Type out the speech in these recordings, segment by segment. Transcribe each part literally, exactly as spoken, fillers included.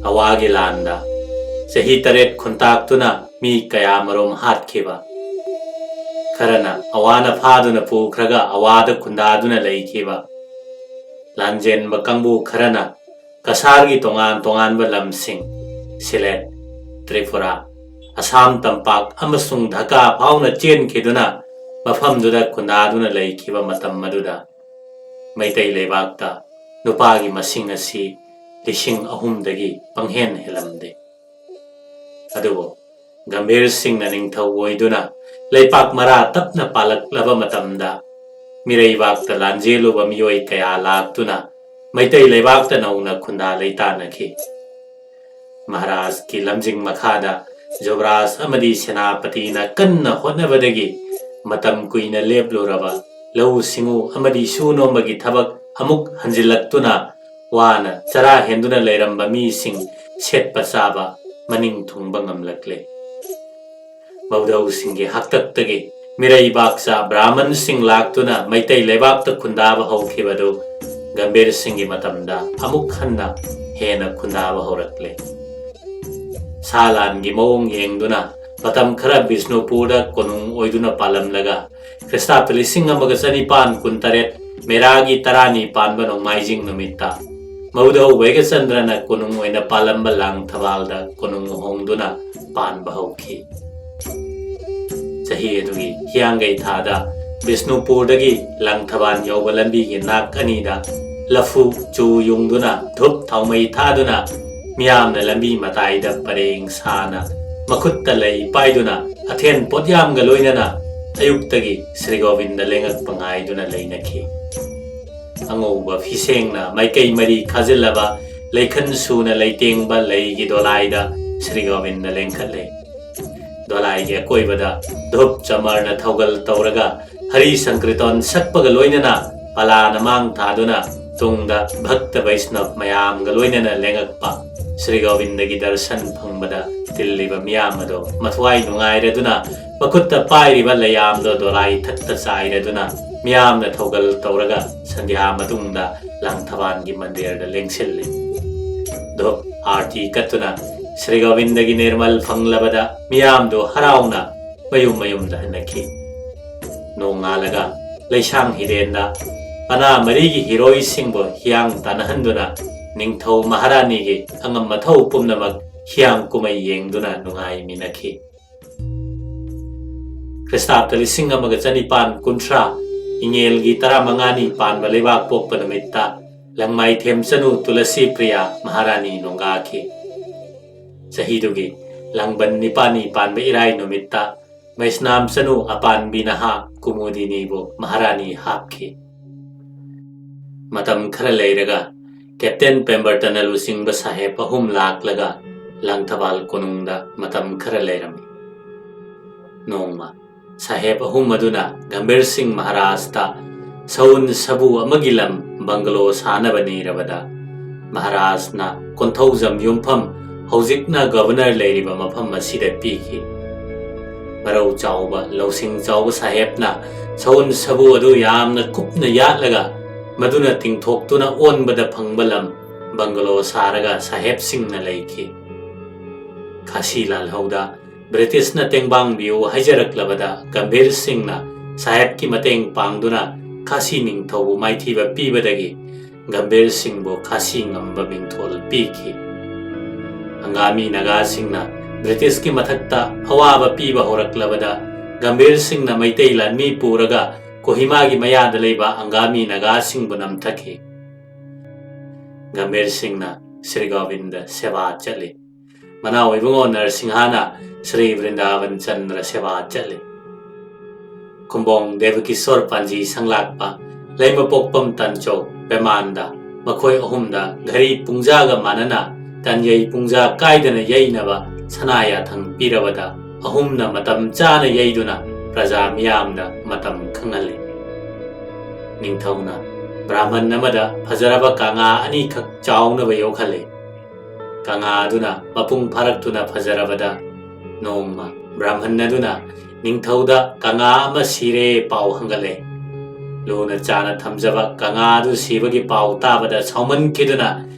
ꯑꯋꯥꯒꯤ ꯂꯥꯟꯗ ꯆꯍꯤ ꯇꯔꯦꯠ ꯈꯨꯟꯇꯥꯛꯇꯨꯅ ꯃꯤ ꯀꯌꯥ ꯃꯔꯨꯝ ꯍꯥꯠꯈꯤꯕ, ꯈꯔꯅ ꯑꯋꯥꯅ ꯐꯥꯗꯨꯅ ꯄꯨꯈ꯭ꯔꯒ ꯑꯋꯥꯗ ꯈꯨꯟꯗꯥꯗꯨꯅ ꯂꯩꯈꯤꯕ, ꯂꯥꯟꯖꯦꯟꯕ ꯀꯥꯡꯕꯨ ꯈꯔꯅ ꯀꯁꯥꯔꯒꯤ ꯇꯣꯉꯥꯟ ꯇꯣꯉꯥꯟꯕ ꯂꯝꯁꯤꯡ, ꯁꯤꯂꯦꯠ, ꯇ꯭ꯔꯤꯄꯨꯔꯥ, ꯑꯁꯥꯝ ꯇꯝꯄꯥꯛ ꯑꯃꯁꯨꯡ ꯙꯥꯀꯥ ꯐꯥꯎꯅ ꯆꯦꯟꯈꯤꯗꯨꯅ ꯃꯐꯝꯗꯨꯗ ꯈꯨꯟꯗꯥꯗꯨꯅ ꯂꯩꯈꯤꯕ ꯃꯇꯝ ꯑꯗꯨꯗ ꯃꯩꯇꯩ ꯂꯩꯕꯥꯛꯇ ꯅꯨꯄꯥꯒꯤ ꯃꯁꯤꯡ ꯑꯁꯤ ꯂꯤꯁꯤꯡ ꯑꯍꯨꯝꯗꯒꯤ ꯄꯪꯍꯦꯟ ꯍꯦꯜꯂꯝꯗꯦ꯫ ꯑꯗꯨꯕꯨ ꯒꯝꯚꯤꯔ ꯁꯤꯡꯅ ꯅꯤꯡꯊꯧ ꯑꯣꯏꯗꯨꯅ ꯂꯩꯄꯥꯛ ꯃꯔꯥ ꯇꯞꯅ ꯄꯥꯜꯂꯛꯂꯕ ꯃꯇꯝꯗ ꯃꯤꯔꯩꯕꯥꯛꯇ ꯂꯥꯟꯖꯦꯜꯂꯨꯕ ꯃꯤꯑꯣꯏ ꯀꯌꯥ ꯂꯥꯛꯇꯨꯅ ꯃꯩꯇꯩ ꯂꯩꯕꯥꯛꯇ ꯅꯧꯅ ꯈꯨꯟꯗꯥ ꯂꯩꯇꯥꯅꯈꯤ꯫ ꯃꯍꯥꯔꯥꯖꯀꯤ ꯂꯝꯖꯤꯡ ꯃꯈꯥꯗ ꯖꯨꯕꯔꯥꯖ ꯑꯃꯗꯤ ꯁꯦꯅꯥꯄꯇꯤꯅ ꯀꯟꯅ ꯍꯣꯠꯅꯕꯗꯒꯤ ꯃꯇꯝ ꯀꯨꯏꯅ ꯂꯦꯞꯂꯨꯔꯕ ꯂꯧꯎ ꯁꯤꯡꯎ ꯑꯃꯗꯤ ꯁꯨ ꯅꯣꯝꯕꯒꯤ ꯊꯕꯛ ꯑꯃꯨꯛ ꯍꯟꯖꯤꯜꯂꯛꯇꯨꯅ ꯋꯥꯅ ꯆꯔꯥ ꯍꯦꯟꯗꯨꯅ ꯂꯩꯔꯝꯕ ꯃꯤꯁꯤꯡ ꯁꯦꯠꯄ ꯆꯥꯕ ꯃꯅꯤꯡ ꯊꯨꯡꯕ ꯉꯝꯂꯛꯂꯦ꯫ ꯃꯧꯙꯧꯁꯤꯡꯒꯤ ꯍꯥꯛꯇꯛꯇꯒꯤ ꯃꯤꯔꯩꯕꯥꯛꯆꯥ ꯕ꯭ꯔꯥꯍꯃꯟꯁꯤꯡ ꯂꯥꯛꯇꯨꯅ ꯃꯩꯇꯩ ꯂꯩꯕꯥꯛꯇ ꯈꯨꯟꯗꯥꯕ ꯍꯧꯈꯤꯕꯗꯨ ꯒꯝꯚꯤꯔ ꯁꯤꯡꯒꯤ ꯃꯇꯝꯗ ꯑꯃꯨꯛ ꯍꯟꯅ ꯍꯦꯟꯅ ꯈꯨꯟꯗꯥꯕ ꯍꯧꯔꯛꯂꯦ꯫ ꯁꯥ ꯂꯥꯟꯒꯤ ꯃꯑꯣꯡ ꯌꯦꯡꯗꯨꯅ ꯃꯇꯝ ꯈꯔ ꯕꯤꯁꯅꯨꯄꯨꯔꯗ ꯀꯣꯅꯨꯡ ꯑꯣꯏꯗꯨꯅ ꯄꯥꯜꯂꯝꯂꯒ ꯈ꯭ꯔꯤꯁꯇꯥꯕ ꯂꯤꯁꯤꯡ ꯑꯃꯒ ꯆꯅꯤꯄꯥꯟ ꯀꯨꯟꯇꯔꯦꯠ ꯃꯦꯔꯥꯒꯤ ꯇꯔꯥꯅꯤ ꯄꯥꯟꯕ ꯅꯣꯡꯃꯥꯏꯖꯤꯡ ꯅꯨꯃꯤꯠꯇ ꯃꯧꯙꯧ ꯕꯩꯒꯆꯟꯗ꯭ꯔꯅ ꯀꯣꯅꯨꯡ ꯑꯣꯏꯅ ꯄꯥꯜꯂꯝꯕ ꯂꯥꯡꯊꯕꯥꯜꯗ ꯀꯣꯅꯨꯡ ꯍꯣꯡꯗꯨꯅ ꯄꯥꯟꯕ ꯍꯧꯈꯤ꯫ ꯆꯍꯤ ꯑꯗꯨꯒꯤ ꯍꯤꯌꯥꯡꯒꯩ ꯊꯥꯗ ꯕꯤꯁꯅꯨꯄꯨꯔꯗꯒꯤ ꯂꯥꯡꯊꯕꯥꯜ ꯌꯧꯕ ꯂꯝꯕꯤꯒꯤ ꯅꯥꯛ ꯑꯅꯤꯗ ꯂꯐꯨ ꯆꯨ ꯌꯨꯡꯗꯨꯅ ꯙꯨꯞ ꯊꯥꯎꯃꯩ ꯊꯥꯗꯨꯅ ꯃꯤꯌꯥꯝꯅ ꯂꯝꯕꯤ ꯃꯇꯥꯏꯗ ꯄꯔꯦꯡ ꯁꯥꯅ ꯃꯈꯨꯠꯇ ꯂꯩ ꯄꯥꯏꯗꯨꯅ ꯑꯊꯦꯟ ꯄꯣꯠꯌꯥꯝꯒ ꯂꯣꯏꯅꯅ ꯑꯌꯨꯛꯇꯒꯤ ꯁ꯭ꯔꯤ ꯒꯣꯕꯤꯟꯗ ꯂꯦꯡꯉꯛꯄ ꯉꯥꯏꯗꯨꯅ ꯂꯩꯅꯈꯤ꯫ ꯑꯉꯧꯕ ꯐꯤꯁꯦꯡꯅ ꯃꯥꯏꯀꯩ ꯃꯔꯤ ꯈꯥꯖꯤꯜꯂꯕ ꯂꯩꯈꯟ ꯁꯨꯅ ꯂꯩꯇꯦꯡꯕ ꯂꯩꯒꯤ ꯗꯣꯂꯥꯏꯗ ꯁ꯭ꯔꯤ ꯒꯣꯕꯤꯟꯗ ꯂꯦꯡꯈꯠꯂꯦ꯫ ꯗꯣꯂꯥꯏꯒꯤ ꯑꯀꯣꯏꯕꯗ ꯙꯨꯞ ꯆꯃꯔꯅ ꯊꯧꯒꯜ ꯇꯧꯔꯒ ꯍꯔꯤ ꯁꯪꯀ꯭ꯔꯤꯇꯣꯟ ꯁꯛꯄꯒ ꯂꯣꯏꯅꯅ ꯄꯂꯥꯅ ꯃꯥꯡ ꯊꯥꯗꯨꯅ ꯇꯨꯡꯗ ꯚꯛꯇ ꯕꯩꯁꯅꯕ ꯃꯌꯥꯝꯒ ꯂꯣꯏꯅꯅ ꯂꯦꯡꯉꯛꯄ ꯁ꯭ꯔꯤ ꯒꯣꯕꯤꯟꯗꯒꯤ ꯗꯔꯁꯟ ꯐꯪꯕꯗ ꯇꯤꯜꯂꯤꯕ ꯃꯤꯌꯥꯝ ꯑꯗꯣ ꯃꯊ꯭ꯋꯥꯏ ꯅꯨꯡꯉꯥꯏꯔꯗꯨꯅ ꯃꯈꯨꯠꯇ ꯄꯥꯏꯔꯤꯕ ꯂꯩꯌꯥꯝꯗꯣ ꯗꯣꯂꯥꯏ ꯊꯛꯇ ꯆꯥꯏꯔꯗꯨꯅ ꯃꯤꯌꯥꯝꯅ ꯊꯧꯒꯜ ꯇꯧꯔꯒ ꯁꯟꯙ꯭ꯌꯥ ꯃꯇꯨꯡꯗ ꯂꯥꯡꯊꯕꯥꯜꯒꯤ ꯃꯟꯗꯤꯔꯗ ꯂꯦꯡꯁꯤꯜꯂꯤ꯫ ꯙꯨꯞ ꯑꯥꯔꯇꯤ ꯀꯠꯇꯨꯅ ꯁ꯭ꯔꯤ ꯒꯣꯕꯤꯟꯗꯒꯤ ꯅꯤꯔꯃꯜ ꯐꯪꯂꯕꯗ ꯃꯤꯌꯥꯝꯗꯨ ꯍꯔꯥꯎꯅ ꯃꯌꯨꯝ ꯃꯌꯨꯝꯗ ꯍꯟꯅꯈꯤ꯫ ꯅꯣꯡꯉꯥꯜꯂꯒ ꯂꯩꯁꯥꯡ ꯍꯤꯔꯦꯟꯗ ꯄꯅꯥ ꯃꯔꯤꯒꯤ ꯍꯤꯔꯣꯏꯁꯤꯡꯕꯨ ꯍꯤꯌꯥꯡ ꯇꯥꯟꯅꯍꯟꯗꯨꯅ ꯅꯤꯡꯊꯧ ꯃꯍꯥꯔꯥꯅꯤꯒꯤ ꯑꯉꯝ ꯑꯊꯧ ꯄꯨꯝꯅꯃꯛ ꯍꯤꯌꯥꯡ ꯀꯨꯝꯍꯩ ꯌꯦꯡꯗꯨꯅ ꯅꯨꯡꯉꯥꯏꯃꯤꯟꯅꯈꯤ꯫ ꯈ꯭ꯔꯤꯁꯇꯥꯕꯇ ꯂꯤꯁꯤꯡ ꯑꯃꯒ ꯆꯅꯤꯄꯥꯟ ꯀꯨꯟꯊ꯭ꯔꯥ, ꯏꯉꯦꯜꯒꯤ ꯇꯔꯥꯃꯉꯥꯅꯤ ꯄꯥꯟꯕ ꯂꯩꯕꯥꯛ ꯄꯣꯛꯄ ꯅꯨꯃꯤꯠꯇ ꯂꯪꯃꯥꯏꯊꯦꯝ ꯆꯅꯨ ꯇꯨꯂꯁꯤ ꯄ꯭ꯔꯤꯌꯥ ꯃꯍꯥꯔꯥꯅꯤ ꯅꯣꯡꯒꯥꯈꯤ꯫ ꯆꯍꯤꯗꯨꯒꯤ ꯂꯥꯡꯕꯟ ꯅꯤꯄꯥꯜꯅꯤ ꯄꯥꯟꯕ ꯏꯔꯥꯏ ꯅꯨꯃꯤꯠꯇ ꯃꯩꯁꯅꯥꯝ ꯆꯅꯨ ꯑꯄꯥꯟꯕꯤ ꯅꯍꯥ ꯀꯨꯃꯨꯗꯤꯅꯤꯕꯨ ꯃꯍꯥꯔꯥꯅꯤ ꯍꯥꯞꯈꯤ꯫ ꯃꯇꯝ ꯈꯔ ꯂꯩꯔꯒ ꯀꯦꯞꯇꯦꯟ ꯄꯦꯝꯕꯔꯇꯟꯅ ꯂꯨꯆꯤꯡꯕ ꯁꯥꯍꯦꯕ ꯑꯍꯨꯝ ꯂꯥꯛꯂꯒ ꯂꯥꯡꯊꯕꯥꯜ ꯀꯣꯅꯨꯡꯗ ꯃꯇꯝ ꯈꯔ ꯂꯩꯔꯝꯃꯤ꯫ ꯅꯣꯡꯃ ꯁꯥꯍꯦꯕ ꯑꯍꯨꯝ ꯑꯗꯨꯅ ꯒꯝꯚꯤꯔ ꯁꯤꯡ ꯃꯍꯥꯔꯥꯖꯇ ꯁꯎꯟ ꯁꯥꯕꯨ ꯑꯃꯒꯤ ꯂꯝ ꯕꯪꯒꯂꯣ ꯁꯥꯅꯕ ꯅꯤꯔꯕꯗ, ꯃꯍꯥꯔꯥꯖꯅ ꯀꯣꯟꯊꯧꯖꯝ ꯌꯨꯝꯐꯝ, ꯍꯧꯖꯤꯛꯅ ꯒꯚꯔꯅꯔ ꯂꯩꯔꯤꯕ ꯃꯐꯝ ꯑꯁꯤꯗ ꯄꯤꯈꯤ꯫ ꯃꯔꯧ ꯆꯥꯎꯕ, ꯂꯧꯁꯤꯡ ꯆꯥꯎꯕ ꯁꯥꯍꯦꯕꯅ ꯁꯎꯟ ꯁꯥꯕꯨ ꯑꯗꯨ ꯌꯥꯝꯅ ꯀꯨꯞꯅ ꯌꯥꯠꯂꯒ, ꯃꯗꯨꯅ ꯇꯤꯡꯊꯣꯛꯇꯨꯅ ꯑꯣꯟꯕꯗ ꯐꯪꯕ ꯂꯝ ꯕꯪꯒꯂꯣ ꯁꯥꯔꯒ ꯁꯥꯍꯦꯕꯁꯤꯡꯅ ꯂꯩꯈꯤ꯫ ꯈꯥꯁꯤ ꯂꯥꯜꯍꯧꯗ ꯕ꯭ꯔꯤꯇꯤꯁꯅ ꯇꯦꯡꯕꯥꯡꯕꯤꯌꯨ ꯍꯥꯏꯖꯔꯛꯂꯕꯗ, ꯒꯝꯚꯤꯔ ꯁꯤꯡꯅ ꯁꯥꯍꯦꯕꯀꯤ ꯃꯇꯦꯡ ꯄꯥꯡꯗꯨꯅ ꯈꯥꯁꯤ ꯅꯤꯡꯊꯧꯕꯨ ꯃꯥꯏꯊꯤꯕ ꯄꯤꯕꯗꯒꯤ ꯒꯝꯚꯤꯔ ꯁꯤꯡꯕꯨ ꯈꯥꯁꯤ ꯉꯝꯕ ꯃꯤꯡꯊꯣꯜ ꯄꯤꯈꯤ꯫ ꯑꯪꯒꯥꯃꯤ ꯅꯥꯒꯥꯁꯤꯡꯅ ꯕ꯭ꯔꯤꯇꯤꯁꯀꯤ ꯃꯊꯛꯇ ꯑꯋꯥꯕ ꯄꯤꯕ ꯍꯧꯔꯛꯂꯕꯗ, ꯒꯝꯚꯤꯔ ꯁꯤꯡꯅ ꯃꯩꯇꯩ ꯂꯥꯟꯃꯤ ꯄꯨꯔꯒ ꯀꯣꯍꯤꯃꯥꯒꯤ ꯃꯌꯥꯗ ꯂꯩꯕ ꯑꯪꯒꯥꯃꯤ ꯅꯥꯒꯥꯁꯤꯡꯕꯨ ꯅꯝꯊꯈꯤ꯫ ꯒꯝꯚꯤꯔ ꯁꯤꯡꯅ ꯁ꯭ꯔꯤ ꯒꯣꯕꯤꯟꯗ ꯁꯦꯕꯥ ꯆꯠꯂꯤ꯫ ꯃꯅꯥꯎ ꯏꯕꯨꯡꯉꯣ ꯅꯔꯁꯤꯡꯍꯅ ꯁ꯭ꯔꯤ ꯕ꯭ꯔꯤꯟꯗꯥꯕꯟ ꯆꯟꯗ꯭ꯔ ꯁꯦꯕꯥ ꯆꯠꯂꯤ꯫ ꯈꯨꯝꯕꯣꯡ ꯗꯦꯕꯀꯤꯁꯣꯔ ꯄꯥꯟꯖꯤ ꯁꯪꯂꯥꯛꯄ, ꯂꯩꯃꯄꯣꯛꯄꯝ ꯇꯥꯟꯆꯧ ꯄꯦꯃꯥꯟꯗ, ꯃꯈꯣꯏ ꯑꯍꯨꯝꯗ ꯘꯔꯤ ꯄꯨꯡꯖꯥꯒ ꯃꯥꯟꯅꯅ ꯇꯟꯌꯩ ꯄꯨꯡꯖꯥ ꯀꯥꯏꯗꯅ ꯌꯩꯅꯕ ꯁꯅꯥ ꯌꯥꯊꯪ ꯄꯤꯔꯕꯗ, ꯑꯍꯨꯝꯅ ꯃꯇꯝ ꯆꯥꯅ ꯌꯩꯗꯨꯅ ꯄ꯭ꯔꯖꯥ ꯃꯤꯌꯥꯝꯗ ꯃꯇꯝ ꯈꯪꯍꯜꯂꯤ꯫ ꯅꯤꯡꯊꯧꯅ ꯕ꯭ꯔꯥꯍꯃꯟ ꯑꯃꯗ ꯐꯖꯔꯕ ꯀꯪꯉꯥ ꯑꯅꯤꯈꯛ ꯆꯥꯎꯅꯕ ꯌꯣꯛꯍꯜꯂꯤ꯫ ꯀꯪꯉꯥ ꯑꯗꯨꯅ ꯃꯄꯨꯡ ꯐꯥꯔꯛꯇꯨꯅ ꯐꯖꯔꯕꯗ, ꯅꯣꯡꯃ ꯕ꯭ꯔꯥꯍꯃꯟ ꯑꯗꯨꯅ ꯅꯤꯡꯊꯧꯗ ꯀꯪꯉꯥ ꯑꯃ ꯁꯤꯔꯦ ꯄꯥꯎ ꯍꯪꯒꯠꯂꯦ꯫ ꯂꯨꯅ ꯆꯥꯅ ꯊꯝꯖꯕ ꯀꯪꯉꯥ ꯑꯗꯨ ꯁꯤꯕꯒꯤ ꯄꯥꯎ ꯇꯥꯕꯗ ꯁꯥꯎꯃꯟꯈꯤꯗꯨꯅ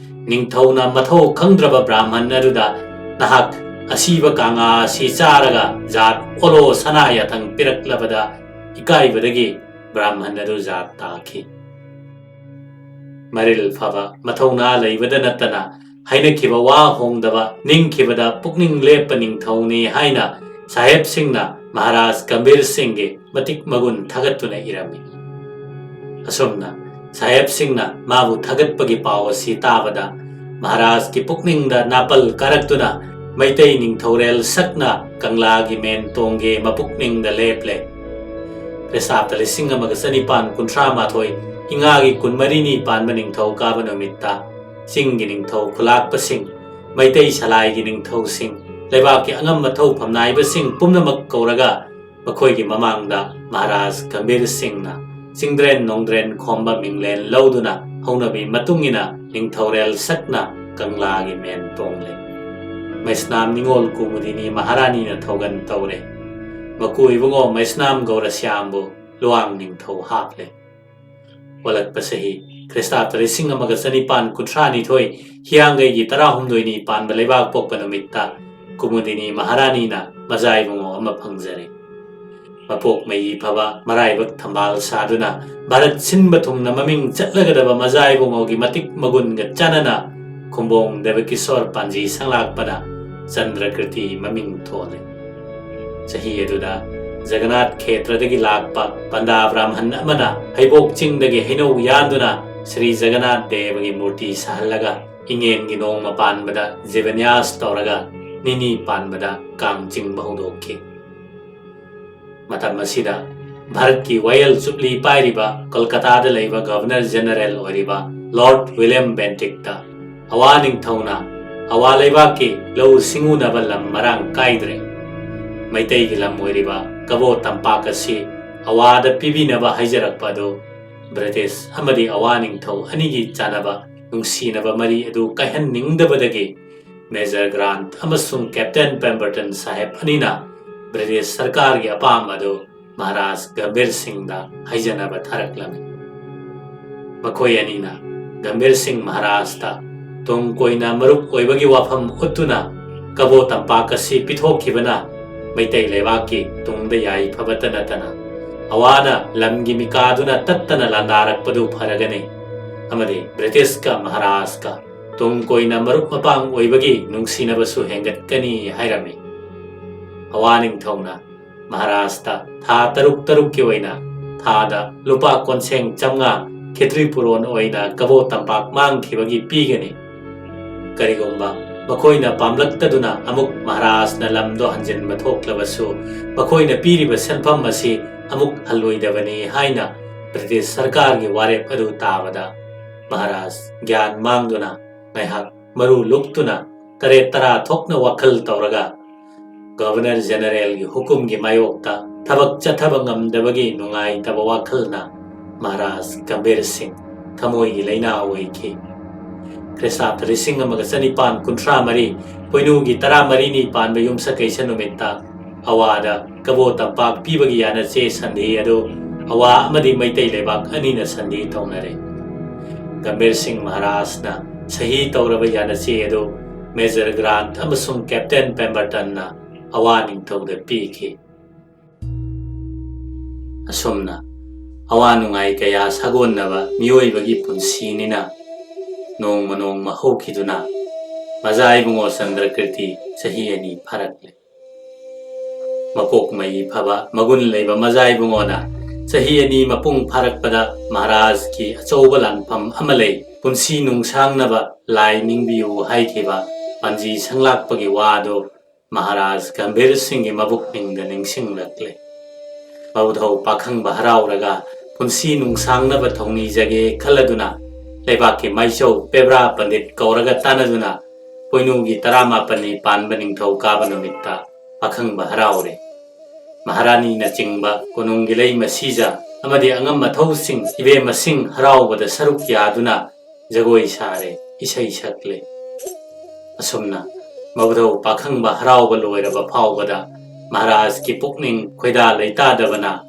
ꯅꯤꯡꯊꯧꯅ ꯃꯊꯧ ꯈꯪꯗ꯭ꯔꯕ ꯕ꯭ꯔꯥꯍꯃꯟ ꯑꯗꯨꯗ, "ꯅꯍꯥꯛ ꯑꯁꯤꯕ ꯀꯥꯡꯉꯥ ꯑꯁꯤ ꯆꯥꯔꯒ ꯖꯥꯠ ꯑꯣꯜꯂꯣ ꯁꯅꯥ ꯌꯥꯊꯪ ꯄꯤꯔꯛꯂꯕꯗ ꯏꯀꯥꯏꯕꯗꯒꯤ ꯕ꯭ꯔꯥꯍꯃꯟ ꯑꯗꯨ ꯖꯥꯠ ꯇꯥꯈꯤ"꯫ ꯃꯔꯤꯜ ꯐꯕ, ꯃꯊꯧꯅꯥ ꯂꯩꯕꯗ ꯅꯠꯇꯅ ꯍꯥꯏꯅꯈꯤꯕ ꯋꯥ ꯍꯣꯡꯗꯕ, ꯅꯤꯡꯈꯤꯕꯗ ꯄꯨꯛꯅꯤꯡ ꯂꯦꯞꯄ ꯅꯤꯡꯊꯧꯅꯤ ꯍꯥꯏꯅ ꯁꯥꯍꯦꯕꯁꯤꯡꯅ ꯃꯍꯥꯔꯥꯖ ꯒꯝꯚꯤꯔ ꯁꯤꯡꯒꯤ ꯃꯇꯤꯛ ꯃꯒꯨꯟ ꯊꯥꯒꯠꯇꯨꯅ ꯏꯔꯝꯃꯤ꯫ ꯑꯁꯨꯝꯅ ꯁꯥꯍꯦꯕꯁꯤꯡꯅ ꯃꯥꯕꯨ ꯊꯥꯒꯠꯄꯒꯤ ꯄꯥꯎ ꯑꯁꯤ ꯇꯥꯕꯗ ꯃꯍꯥꯔꯥꯖꯀꯤ ꯄꯨꯛꯅꯤꯡꯗ ꯅꯥꯄꯜ ꯀꯥꯔꯛꯇꯨꯅ ꯃꯩꯇꯩ ꯅꯤꯡꯊꯧꯔꯦꯜ ꯁꯛꯅ ꯀꯪꯂꯥꯒꯤ ꯃꯦꯟ ꯇꯣꯡꯒꯦ ꯃꯄꯨꯛꯅꯤꯡꯗ ꯂꯦꯞꯂꯦ꯫ ꯈ꯭ꯔꯤꯁꯇꯥꯕꯗ ꯂꯤꯁꯤꯡ ꯑꯃꯒ ꯆꯅꯤꯄꯥꯟ ꯀꯨꯟꯊ꯭ꯔꯥ ꯃꯥꯊꯣꯏ ꯏꯉꯥꯒꯤ ꯀꯨꯟꯃꯔꯤꯅꯤ ꯄꯥꯟꯕ ꯅꯤꯡꯊꯧ ꯀꯥꯕ ꯅꯨꯃꯤꯠꯇ ꯆꯤꯡꯒꯤ ꯅꯤꯡꯊꯧ ꯈꯨꯂꯥꯛꯄꯁꯤꯡ, ꯃꯩꯇꯩ ꯁꯂꯥꯏꯒꯤ ꯅꯤꯡꯊꯧꯁꯤꯡ, ꯂꯩꯕꯥꯛꯀꯤ ꯑꯉꯝ ꯑꯊꯧ ꯐꯝꯅꯥꯏꯕꯁꯤꯡ ꯄꯨꯝꯅꯃꯛ ꯀꯧꯔꯒ ꯃꯈꯣꯏꯒꯤ ꯃꯃꯥꯡꯗ ꯃꯍꯥꯔꯥꯖ ꯒꯝꯚꯤꯔ ꯁꯤꯡꯅ ꯆꯤꯡꯗ꯭ꯔꯦꯟ ꯅꯣꯡꯗ꯭ꯔꯦꯟ ꯈꯣꯝꯕ ꯃꯤꯡꯂꯦꯟ ꯂꯧꯗꯨꯅ ꯍꯧꯅꯕꯤ ꯃꯇꯨꯡ ꯏꯟꯅ ꯅꯤꯡꯊꯧꯔꯦꯜ ꯁꯛꯅ ꯀꯪꯂꯥꯒꯤ ꯃꯦꯟ ꯇꯣꯡꯂꯦ꯫ ꯃꯩꯁꯅꯥꯝ ꯅꯤꯉꯣꯜ ꯀꯨꯃꯨꯗꯤꯅꯤ ꯃꯍꯥꯔꯥꯅꯤꯅ ꯊꯧꯒꯟ ꯇꯧꯔꯦ꯫ ꯃꯀꯨ ꯏꯕꯨꯡꯉꯣ ꯃꯩꯁꯅꯥꯝ ꯒꯧꯔꯁ꯭ꯌꯥꯝꯕꯨ ꯂꯨꯋꯥꯡ ꯅꯤꯡꯊꯧ ꯍꯥꯞꯂꯦ꯫ ꯋꯥꯂꯛꯄ ꯆꯍꯤ ꯈ꯭ꯔꯤꯁꯇꯥꯕꯗ ꯂꯤꯁꯤꯡ ꯑꯃꯒ ꯆꯅꯤꯄꯥꯟ ꯀꯨꯟꯊ꯭ꯔꯥ ꯅꯤꯊꯣꯏ ꯍꯤꯌꯥꯡꯒꯩꯒꯤ ꯇꯔꯥꯍꯨꯝꯗꯣꯏꯅꯤ ꯄꯥꯟꯕ ꯂꯩꯕꯥꯛ ꯄꯣꯛꯄ ꯅꯨꯃꯤꯠꯇ ꯀꯨꯃꯨꯗꯤꯅꯤ ꯃꯍꯥꯔꯥꯅꯤꯅ ꯃꯖꯥ ꯏꯕꯨꯡꯉꯣ ꯑꯃ ꯐꯪꯖꯔꯦ꯫ ꯃꯄꯣꯛ ꯃꯩ ꯐꯕ, ꯃꯔꯥꯏꯕꯛ ꯊꯝꯕꯥꯜ ꯁꯥꯗꯨꯅ ꯚꯥꯔꯠ ꯁꯤꯟꯕ ꯊꯨꯡꯅ ꯃꯃꯤꯡ ꯆꯠꯂꯒꯗꯕ ꯃꯖꯥ ꯏꯕꯨꯡꯉꯣꯒꯤ ꯃꯇꯤꯛ ꯃꯒꯨꯟꯒ ꯆꯥꯟꯅꯅ ꯈꯨꯝꯕꯣꯡ ꯗꯦꯕꯀꯤꯁꯣꯔ ꯄꯥꯟꯖꯤ ꯁꯪꯂꯥꯛꯄꯅ ꯆꯟꯗ꯭ꯔꯀ꯭ꯔꯤꯇꯤ ꯃꯃꯤꯡ ꯊꯣꯜꯂꯤ꯫ ꯆꯍꯤ ꯑꯗꯨꯗ ꯖꯒꯅꯥꯊ ꯈꯦꯇ꯭ꯔꯗꯒꯤ ꯂꯥꯛꯄ ꯄꯟꯗꯥ ꯕ꯭ꯔꯥꯍꯃꯟ ꯑꯃꯅ ꯍꯩꯕꯣꯛ ꯆꯤꯡꯗꯒꯤ ꯍꯩꯅꯧ ꯌꯥꯟꯗꯨꯅ ꯁ꯭ꯔꯤ ꯖꯒꯅꯥꯊ ꯗꯦꯕꯒꯤ ꯃꯨꯔꯇꯤ ꯁꯥꯍꯜꯂꯒ ꯏꯉꯦꯟꯒꯤ ꯅꯣꯡꯃ ꯄꯥꯟꯕꯗ ꯖꯤꯕꯅ꯭ꯌꯥꯁ ꯇꯧꯔꯒ ꯅꯤꯅꯤ ꯄꯥꯟꯕꯗ ꯀꯥꯡ ꯆꯤꯡꯕ ꯍꯧꯗꯣꯛꯈꯤ꯫ ꯃꯇꯝ ꯑꯁꯤꯗ ꯚꯥꯔꯠꯀꯤ ꯋꯥꯌꯦꯜ ꯆꯨꯞꯂꯤ ꯄꯥꯏꯔꯤꯕ ꯀꯣꯜꯀꯇꯥꯗ ꯂꯩꯕ ꯒꯚꯔꯅꯔ ꯖꯦꯅꯔꯦꯜ ꯑꯣꯏꯔꯤꯕ ꯂꯣꯔꯗ ꯋꯤꯂꯤꯌꯝ ꯕꯦꯟꯇꯤꯛꯇ ꯑꯋꯥ ꯅꯤꯡꯊꯧꯅ ꯑꯋꯥ ꯂꯩꯕꯥꯛꯀꯤ ꯂꯧꯎ ꯁꯤꯡꯎꯅꯕ ꯂꯝ ꯃꯔꯥꯡ ꯀꯥꯏꯗ꯭ꯔꯦ, ꯃꯩꯇꯩꯒꯤ ꯂꯝ ꯑꯣꯏꯔꯤꯕ ꯀꯕꯣ ꯇꯝꯄꯥꯛ ꯑꯁꯤ ꯑꯋꯥꯗ ꯄꯤꯕꯤꯅꯕ ꯍꯥꯏꯖꯔꯛꯄ ꯑꯗꯨ ꯕ꯭ꯔꯤꯇꯤꯁ ꯑꯃꯗꯤ ꯑꯋꯥ ꯅꯤꯡꯊꯧ ꯑꯅꯤꯒꯤ ꯆꯥꯟꯅꯕ ꯅꯨꯡꯁꯤꯅꯕ ꯃꯔꯤ ꯑꯗꯨ ꯀꯥꯏꯍꯟꯅꯤꯡꯗꯕꯗꯒꯤ ꯃꯦꯖꯔ ꯒ꯭ꯔꯥꯟꯠ ꯑꯃꯁꯨꯡ ꯀꯦꯞꯇꯦꯟ ꯄꯦꯝꯕꯔꯇꯟ ꯁꯥꯍꯦꯕ ꯑꯅꯤꯅ ꯕ꯭ꯔꯤꯇꯤꯁ ꯁꯔꯀꯥꯔꯒꯤ ꯑꯄꯥꯝꯕ ꯑꯗꯨ ꯃꯍꯥꯔꯥꯖ ꯒꯝꯚꯤꯔ ꯁꯤꯡꯗ ꯍꯥꯏꯖꯅꯕ ꯊꯥꯔꯛꯂꯝꯃꯤ꯫ ꯃꯈꯣꯏ ꯑꯅꯤꯅ ꯒꯝꯚꯤꯔ ꯁꯤꯡ ꯃꯍꯥꯔꯥꯖꯇ ꯇꯨꯡ ꯀꯣꯏꯅ ꯃꯔꯨꯞ ꯑꯣꯏꯕꯒꯤ ꯋꯥꯐꯝ ꯎꯠꯇꯨꯅ ꯀꯕꯣ ꯇꯝꯄꯥꯛ ꯑꯁꯤ ꯄꯤꯊꯣꯛꯈꯤꯕꯅ ꯃꯩꯇꯩ ꯂꯩꯕꯥꯛꯀꯤ ꯇꯨꯡꯗ ꯌꯥꯏꯐꯕꯇ ꯅꯠꯇꯅ ꯑꯋꯥꯅ ꯂꯝꯒꯤ ꯃꯤꯀꯥꯗꯨꯅ ꯇꯠꯇꯅ ꯂꯥꯟꯗꯥꯔꯛꯄꯗꯨ ꯐꯔꯒꯅꯤ ꯑꯃꯗꯤ ꯕ꯭ꯔꯤꯇꯤꯁꯀ ꯃꯍꯥꯔꯥꯖꯀ ꯇꯨꯡ ꯀꯣꯏꯅ ꯃꯔꯨꯞ ꯃꯄꯥꯡ ꯑꯣꯏꯕꯒꯤ ꯅꯨꯡꯁꯤꯅꯕꯁꯨ ꯍꯦꯟꯒꯠꯀꯅꯤ ꯍꯥꯏꯔꯝꯃꯤ꯫ ꯑꯋꯥ ꯅꯤꯡꯊꯧꯅ ꯃꯍꯥꯔꯥꯖꯇ ꯊꯥ ꯇꯔꯨꯛ ꯇꯔꯨꯛꯀꯤ ꯑꯣꯏꯅ ꯊꯥꯗ ꯂꯨꯄꯥ ꯀꯣꯟꯁꯦꯡ ꯆꯥꯝꯃꯉꯥ ꯈꯦꯇ꯭ꯔꯤ ꯄꯨꯔꯣꯟ ꯑꯣꯏꯅ ꯀꯕꯣ ꯇꯝꯄꯥꯛ ꯃꯥꯡꯈꯤꯕꯒꯤ ꯄꯤꯒꯅꯤ꯫ ꯀꯔꯤꯒꯨꯝꯕ ꯃꯈꯣꯏꯅ ꯄꯥꯝꯂꯛꯇꯗꯨꯅ ꯑꯃꯨꯛ ꯃꯍꯥꯔꯥꯖꯅ ꯂꯝꯗꯣ ꯍꯟꯖꯤꯟꯕ ꯊꯣꯛꯂꯕꯁꯨ, ꯃꯈꯣꯏꯅ ꯄꯤꯔꯤꯕ ꯁꯦꯟꯐꯝ ꯑꯁꯤ ꯑꯃꯨꯛ ꯍꯜꯂꯣꯏꯗꯕꯅꯤ ꯍꯥꯏꯅ ꯕ꯭ꯔꯤꯇꯤꯁ ꯁꯔꯀꯥꯔꯒꯤ ꯋꯥꯔꯦꯞ ꯑꯗꯨ ꯇꯥꯕꯗ ꯃꯍꯥꯔꯥꯖ ꯒ꯭ꯌꯥꯟ ꯃꯥꯡꯗꯨꯅ ꯉꯥꯏꯍꯥꯛ ꯃꯔꯨ ꯂꯨꯞꯇꯨꯅ ꯇꯔꯦꯠ ꯇꯔꯥ ꯊꯣꯛꯅ ꯋꯥꯈꯜ ꯇꯧꯔꯒ ꯒꯚꯔꯅꯔ ꯖꯦꯅꯔꯦꯜꯒꯤ ꯍꯨꯀꯨꯝꯒꯤ ꯃꯥꯌꯣꯛꯇ ꯊꯕꯛ ꯆꯠꯊꯕ ꯉꯝꯗꯕꯒꯤ ꯅꯨꯡꯉꯥꯏꯇꯕ ꯋꯥꯈꯜꯅ ꯃꯍꯥꯔꯥꯖ ꯒꯝꯚꯤꯔ ꯁꯤꯡ ꯊꯃꯣꯏꯒꯤ ꯂꯩꯅꯥ ꯑꯣꯏꯈꯤ꯫ ꯈ꯭ꯔꯤꯁꯇꯥꯕꯗ ꯂꯤꯁꯤꯡ ꯑꯃꯒ ꯆꯅꯤꯄꯥꯟ ꯀꯨꯟꯊ꯭ꯔꯥ ꯃꯔꯤ ꯄꯣꯏꯅꯨꯒꯤ ꯇꯔꯥꯃꯔꯤꯅꯤ ꯄꯥꯟꯕ ꯌꯨꯝꯁꯀꯩꯁ ꯅꯨꯃꯤꯠꯇ ꯑꯋꯥꯗ ꯀꯕꯣ ꯇꯝꯄꯥꯛ ꯄꯤꯕꯒꯤ ꯌꯥꯅꯆꯦ ꯁꯟꯙꯤ ꯑꯗꯨ ꯑꯋꯥ ꯑꯃꯗꯤ ꯃꯩꯇꯩ ꯂꯩꯕꯥꯛ ꯑꯅꯤꯅ ꯁꯟꯙꯤ ꯇꯧꯅꯔꯦ꯫ ꯒꯝꯚꯤꯔ ꯁꯤꯡ ꯃꯍꯥꯔꯥꯖꯅ ꯁꯍꯤ ꯇꯧꯔꯕ ꯌꯥꯅꯆꯦ ꯑꯗꯨ ꯃꯦꯖꯔ ꯒ꯭ꯔꯥꯟꯠ ꯑꯃꯁꯨꯡ ꯀꯦꯞꯇꯦꯟ ꯄꯦꯝꯕꯔꯇꯟꯅ ꯑꯋꯥ ꯅꯤꯡꯊꯧꯗ ꯄꯤꯈꯤ꯫ ꯑꯁꯨꯝꯅ ꯑꯋꯥ ꯅꯨꯡꯉꯥꯏ ꯀꯌꯥ ꯁꯥꯒꯣꯟꯅꯕ ꯃꯤꯑꯣꯏꯕꯒꯤ ꯄꯨꯟꯁꯤꯅꯤꯅ ꯅꯣꯡꯃ ꯅꯣꯡꯃ ꯍꯧꯈꯤꯗꯨꯅ ꯃꯖꯥ ꯏꯕꯨꯡꯉꯣ ꯆꯟꯗ꯭ꯔꯀꯤꯔꯇꯤ ꯆꯍꯤ ꯑꯅꯤ ꯐꯥꯔꯛꯂꯦ꯫ ꯃꯀꯣꯛ ꯃꯩ ꯐꯕ ꯃꯒꯨꯟ ꯂꯩꯕ ꯃꯖꯥ ꯏꯕꯨꯡꯉꯣꯅ ꯆꯍꯤ ꯑꯅꯤ ꯃꯄꯨꯡ ꯐꯥꯔꯛꯄꯗ ꯃꯍꯥꯔꯥꯖꯀꯤ ꯑꯆꯧꯕ ꯂꯥꯟꯐꯝ ꯑꯃ ꯂꯩ, ꯄꯨꯟꯁꯤ ꯅꯨꯡꯁꯥꯡꯅꯕ ꯂꯥꯏ ꯅꯤꯡꯕꯤꯌꯨ ꯍꯥꯏꯈꯤꯕ ꯄꯥꯟꯖꯤ ꯁꯪꯂꯥꯛꯄꯒꯤ ꯋꯥꯗꯨ ꯃꯍꯥꯔꯥꯖ ꯒꯝꯚꯤꯔ ꯁꯤꯡꯒꯤ ꯃꯕꯨꯛꯅꯤꯡꯗ ꯅꯤꯡꯁꯤꯡꯂꯛꯂꯦ꯫ ꯃꯕꯨꯙꯧ ꯄꯥꯈꯪꯕ ꯍꯔꯥꯎꯔꯒ ꯄꯨꯟꯁꯤ ꯅꯨꯡꯁꯥꯡꯅꯕ ꯊꯧꯅꯤꯖꯒꯦ ꯈꯜꯂꯗꯨꯅ ꯂꯩꯕꯥꯛꯀꯤ ꯃꯥꯏꯆꯧ ꯄꯦꯕ꯭ꯔꯥ ꯄꯟꯗꯤꯠ ꯀꯧꯔꯒ ꯇꯥꯟꯅꯗꯨꯅ ꯄꯣꯏꯅꯨꯒꯤ ꯇꯔꯥꯃꯥꯄꯟꯅꯤ ꯄꯥꯟꯕ ꯅꯤꯡꯊꯧ ꯀꯥꯕ ꯅꯨꯃꯤꯠꯇ ꯄꯥꯈꯪꯕ ꯍꯔꯥꯎꯔꯦ꯫ ꯃꯍꯥꯔꯥꯅꯤꯅꯆꯤꯡꯕ ꯀꯣꯅꯨꯡꯒꯤ ꯂꯩꯃ ꯁꯤꯖ ꯑꯃꯗꯤ ꯑꯉꯝ ꯑꯊꯧꯁꯤꯡ ꯏꯕꯦꯝꯃꯁꯤꯡ ꯍꯔꯥꯎꯕꯗ ꯁꯔꯨꯛ ꯌꯥꯗꯨꯅ ꯖꯒꯣꯏ ꯁꯥꯔꯦ, ꯏꯁꯩ ꯁꯛꯂꯦ꯫ ꯑꯁꯨꯝꯅ ꯃꯕꯨꯙꯧ ꯄꯥꯈꯪꯕ ꯍꯔꯥꯎꯕ ꯂꯣꯏꯔꯕ ꯐꯥꯎꯕꯗ ꯃꯍꯥꯔꯥꯖꯀꯤ ꯄꯨꯛꯅꯤꯡ ꯈꯣꯏꯗꯥ ꯂꯩꯇꯥꯗꯕꯅ